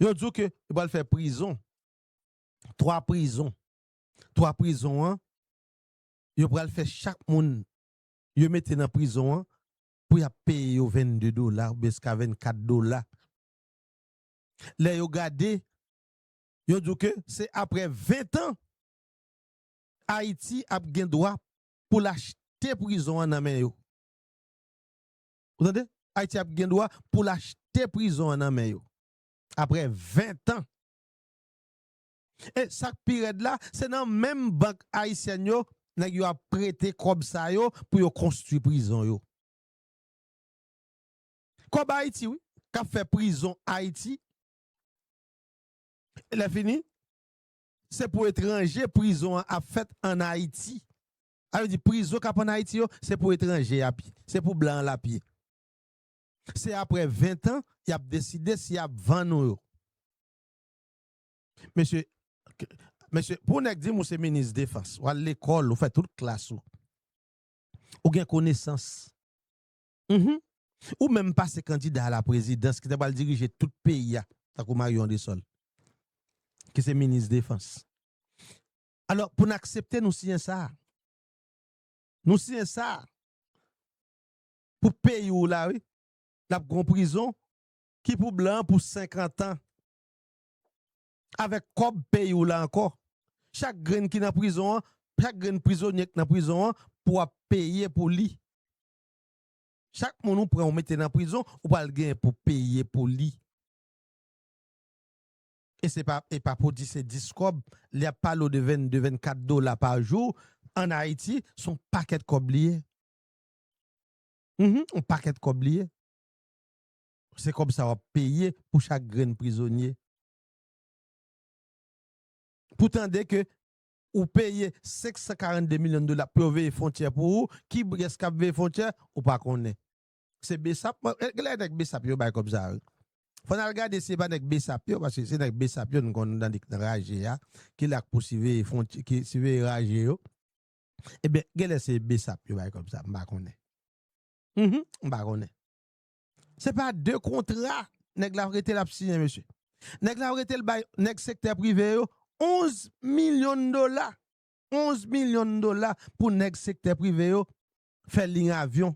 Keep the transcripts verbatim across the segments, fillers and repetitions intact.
Yo di w ke yo pral fè prizon. Twa prizon. Twa prizon an, yo pral fè chak moun yo mete nan prizon an pou y ap peye yo vennde dola oubyen jiska vennkat dola. Lè yo gade, yo di w ke se apre ven tan Ayiti ap gen dwa pou l achte prizon an nan men yo. Ou tande? Ayiti ap gen dwa pou l achte prizon an nan men yo. Apre ven tan. E sa k pi rèd la, se nan menm bank ayisyèn yo, nèg yo ap prete kòb sa yo pou yo konstwi prizon yo. Kòb Ayiti, wi, k ap fè prizon Ayiti. Lè fini, se pou etranje prizon an ap fèt ann Ayiti. Sa vle di, prizon k ap ann Ayiti yo, se pou etranje y ap ye. Se pou blan an l ap ye. Se apre ven tan, y ap deside si y ap vann ou yo. Mesye, mesye, pou nèg di m ou se minis defans, w al lekòl, ou fè tout klas ou. Ou gen konesans. Mhm. Ou menm pase kandida a la prezidans ki ta pral dirije tout peyi a, tankou Marion Andrésol, ki se minis defans. Alò, pou n aksepte nou siyen sa. Nou siyen sa pou peyi w la, wi. L ap gon prizon ki pou blan pou senkant an. Avèk kòb peyi w la ankò. Chak grenn ki nan prizon an, chak grenn prizonye ki nan prizon an, pou w ap peye pou li. Chak moun ou pran ou mete nan prizon, ou pral gen pou peye pou li. E se pa, e pa pou di se dis kòb, lè y ap pale w de vennde, vennkat dola pa jou, ann Ayiti, se yon pakèt kòb li ye. Mhm, yon pakèt kòb li ye. Se kòb sa w ap peye pou chak grenn prizonye. Pou tande ke ou peye senk san karannde milyon dola pou yo veye fwontyè pou ou, kiyès k ap veye fwontyè, ou pa konnen. Se besap, mwen, e, genlè nèg besap yo bay kòb sa, wi. Fò n al gade si se pa nèg besap yo, paske se nèg besap yo, nou konn tande k nan raje a, ki la k pou siveye fwontyè, ki siveye raje yo. Ebyen, genlè se besap yo bay kòb sa, m pa konnen. Mhm, m pa konnen. Se pa de kontra nèg la rete l ap siyen, mesye. Nèg la rete l bay nèg sektè prive yo onz milyon dola. Onz milyon dola pou nèg sektè prive yo fè liy avyon.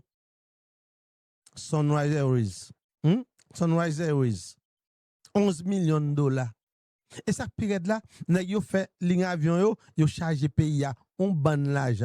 Sunrise Airways. Hmm? Sunrise Airways. Onz milyon dola. E sa k pi rèd la, nèg yo fè liy avyon yo, yo chaje peyi a yon bann lajan.